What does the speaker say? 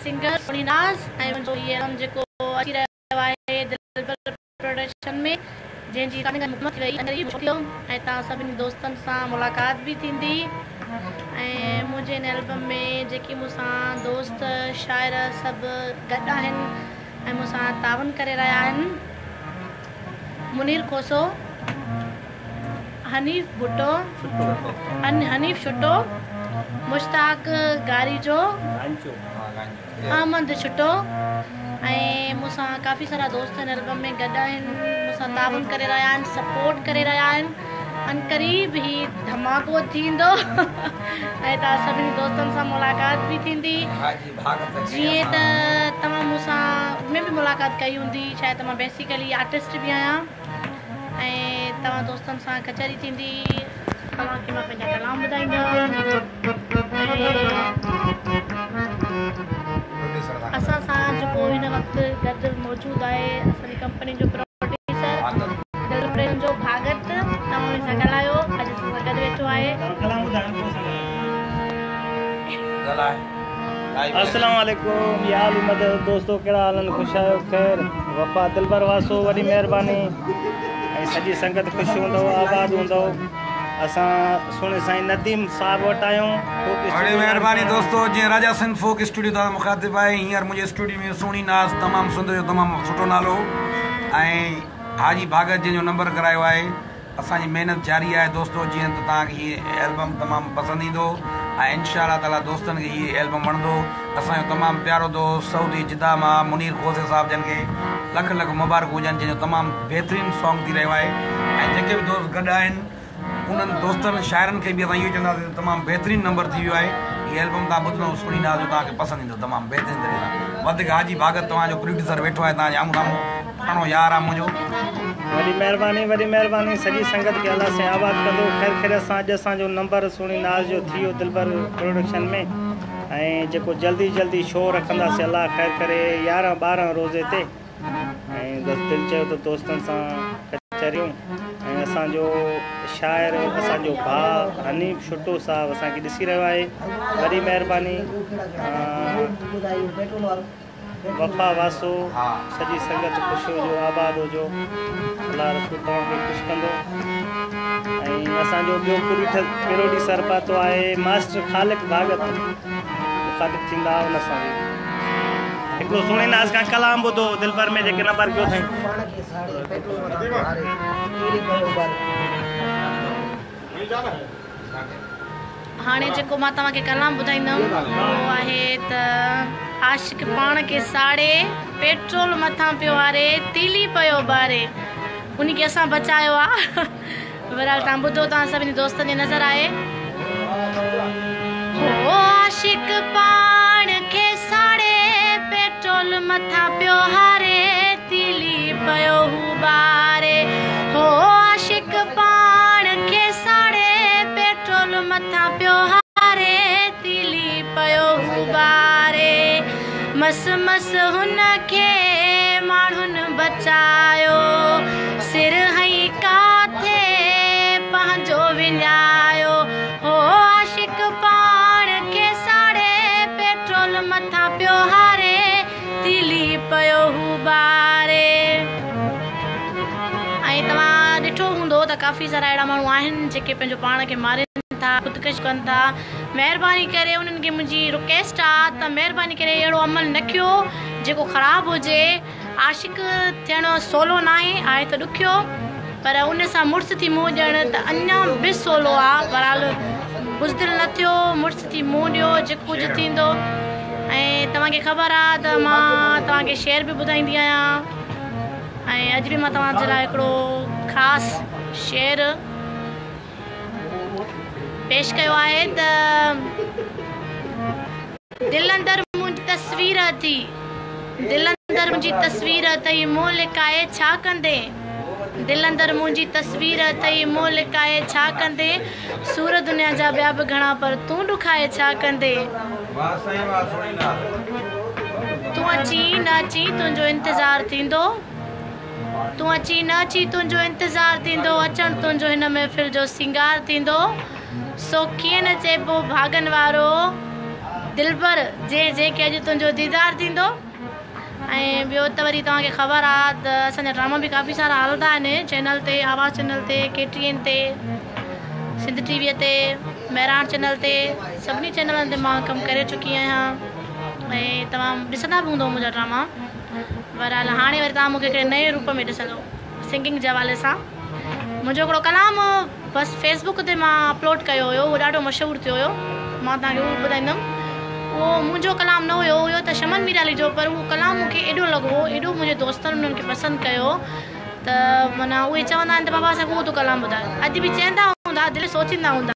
Singer سهڻي ناز ۽ منهنجو هي album جيڪو اچي رهيو آهي دلبر پروڊڪشن ۾ جنهن جي رڪارڊنگ مڪمل ٿي وئي ٿيو ۽ توهان سڀني دوستن سان ملاقات به ٿيندي ۽ منهنجي هن البم ۾ جيڪي مون سان دوست شاعر سڀ گڏ آهن ۽ مون سان تعاون ڪري رهيا آهن منير کوسو، حنيف ڀٽو، حنيف ڇٽو، مشتاق گاريجو، احمد ڇٽو ۽ مون سان ڪافي سارا دوست هن البم ۾ گڏ آهن مون سان تعاون ڪري رهيا آهن سپورٽ ڪري رهيا آهن عنقريب هي ڌماڪو ٿيندو ۽ توهان سڀني دوستن سان ملاقات به ٿيندي جيئن ته توهان مون سان اڳ ۾ به ملاقات ڪئي هوندي شايد ته مان بيسيڪلي آرٽسٽ به آهيان ۽ توهان دوستن سان ڪچهري ٿيندي توهان کي مان پنهنجا ڪلام ٻڌائيندم ۽ اسان سان جيڪو هن وقت گڏ موجود آهي اسان جي ڪمپني جو پروڊيوسر دلبر جو ڀاڳت توهان ان سان ڳالهايو اڄ اسان سان گڏ ويٺو آهي. السلام عليڪم يا علي مدد دوستو ڪهڙا حال آهن خوش آهيو خير وفا دلبر واسو وڏي مهرباني ۽ سڄي سنگت خوش هوندو آباد هوندو اسان سهڻي سائين نديم صاحب وٽ آهيون فوڪ وڏي اسٽوڊيو مهرباني لاڙڪاڻا دوستو جيئن راجا سنڌ فوڪ اسٽوڊيو تان مخاطب آهي هينئر منهنجي اسٽوڊيو ۾ سهڻي ناز تمام سنڌ جو تمام سٺو نالو ۽ حاجي ڀاڳت جنهن جو نمبر ڪرايو آهي اسان جي محنت جاري آهي دوستو جيئن ته توهان کي هي البم تمام پسند ايندو ۽ انشاء الله تعالي دوستن کي هي البم وڻندو اسان جو تمام پيارو دوست سعودي جده مان منير کوسي صاحب جن کي لک لک مبارڪون هجن جنهن جو تمام بهترين سانگ ٿي رهيو آهي ۽ جيڪي به دوست گڏ آهن انهن دوستن شاعرن کي به اسان اهو چونداسين ته تمام بهترين نمبر ٿي ويو آهي هي البم توهان ٻڌندو سهڻي ناز جو توهان کي پسند ايندو تمام بهترين طريقي سان وڌيڪ حاجي ڀاڳت توهان جو پروڊيوسر ويٺو آهي توهان جي آمهون سامهون پراڻو يار آهي منهنجو. وڏي مهرباني وڏي مهرباني سڄي سنگت کي الله سائين آباد ڪندو خير خيريت سان اڄ اسان جو نمبر سهڻي ناز جو ٿي ويو دلبر پروڊڪشن ۾ ۽ جيڪو جلدي جلدي شو رکنداسين الله خير ڪري يارهن ٻارهن روزي تي ۽ بس دل چيو ته دوستن سان ڪچهريون ۽ اسان جو شاعر اسان جو ڀاء حنيف ڇٽو صاحب اسان کي ڏسي رهيو آهي وڏي مهرباني وفا واسو سڄي سنگت خوش هجو آباد هجو الله رسول توهان کي خوش ڪندو ۽ اسان جو ٻيو پروڊيوسر پاتو آهي ماسٽر خالق ڀاڳت مخاطب ٿيندا ان سان به هڪڙو سهڻي ناز کان ڪلام ٻڌو دلبر ۾ جيڪي نمبر ڪيو اٿائين. هاڻي جيڪو مان توهان کي ڪلام ٻڌائيندم اهو آهي ته عاشق پاڻ کي ساڙي پيٽرول مٿان پيو هاري تيلي پيو ٻاري انهي کي اسان بچايو آ بهرحال توهان ٻڌو توهان سڀني دوستن جي نظر آهي. هو عاشق پاڻ کي ساڙي پيٽرول مٿان پيو هاري تيلي پيو هو ٻاري هو عاشق پاڻ کي ساڙي پيٽرول مٿان پيو هاري تيلي پيو هو ٻاري مس مس هن کي ماڻهن بچايو سر هنئي ڪاٿي پنهنجو وڃايو هو عاشق پاڻ کي ساڙي پيٽرول مٿان پيو هاري تيلي پيو هو ٻاري. ۽ توهان ڏٺو هوندو ته ڪافي سارا اهڙا ماڻهو آهن جيڪي پنهنجو پاڻ کي مارين ٿا خودڪشي ڪن ٿا مهرباني ڪري انهن کي منهنجي رڪويسٽ آ ته مهرباني ڪري اهڙو عمل نه ڪيو جيڪو خراب هجي عاشق ٿيڻ سولو ناهي آهي ته ڏکيو پر ان سان مڙس ٿي منهن ڏيڻ ته اڃا به سولو آ بهرحال بزدل نه ٿيو مڙس ٿي منهن ڏيو جيڪو ڪجهه ٿيندو ۽ توهان کي خبر آ ته مان توهان کي شعر به ٻڌائيندي آهيان ۽ اڄ به مان توهان جي لاء هڪڙو خاص شعر پيش ڪيو آهي ته دل اندر منهنجي تصوير اٿي دل اندر منهنجي تصوير اٿئي منهن لڪائي ڇا ڪندين دل اندر منهنجي تصوير اٿئي منهن لڪائي ڇا ڪندين سور دنيا جا ٻيا به گهڻا پر تون ڏکائي ڇا ڪندين تون اچين نه اچين تنهنجو انتظار ٿيندو تون اچين نه اچين تنهنجو انتظار ٿيندو اچڻ تنهنجو هن محفل جو سينگار ٿيندو سو ڪيئن نه چئبو ڀاڳن وارو. دلبر جنهن جنهن کي اڄ تنهنجو ديدار ٿيندو ۽ ٻيو ته وري توهان کي خبر آ ته اسان جا ڊراما به ڪافي سارا هلندا آهن چينل تي آواز چينل تي ڪي ٽي اين تي سنڌ ٽي وي تي مهراڻ چينل تي سڀني چينلن تي مان ڪم ڪري چڪي آهيان ۽ توهان ڏسندا به هوندو منهنجا ڊراما بهرحال هاڻي وري توهان مون کي هڪڙي نئين روپ ۾ ڏسندو سنگنگ جي حوالي سان منهنجو هڪڙو ڪلام بس فيس بڪ تي مان اپلوڊ ڪيو هيو اهو ڏاڍو مشهور ٿيو هيو مان توهان کي اهو ٻڌائيندم اهو منهنجو ڪلام نه هيو هيو ته شمن ميرالي جو پر اهو ڪلام مون کي ايڏو لڳو ايڏو منهنجي دوستن انهن کي پسند ڪيو ته معنيٰ اهي چوندا آهن ته بابا اسان کي اهو تون ڪلام ٻڌاء اڄ به چوندا هوندا دل سوچيندا هوندا.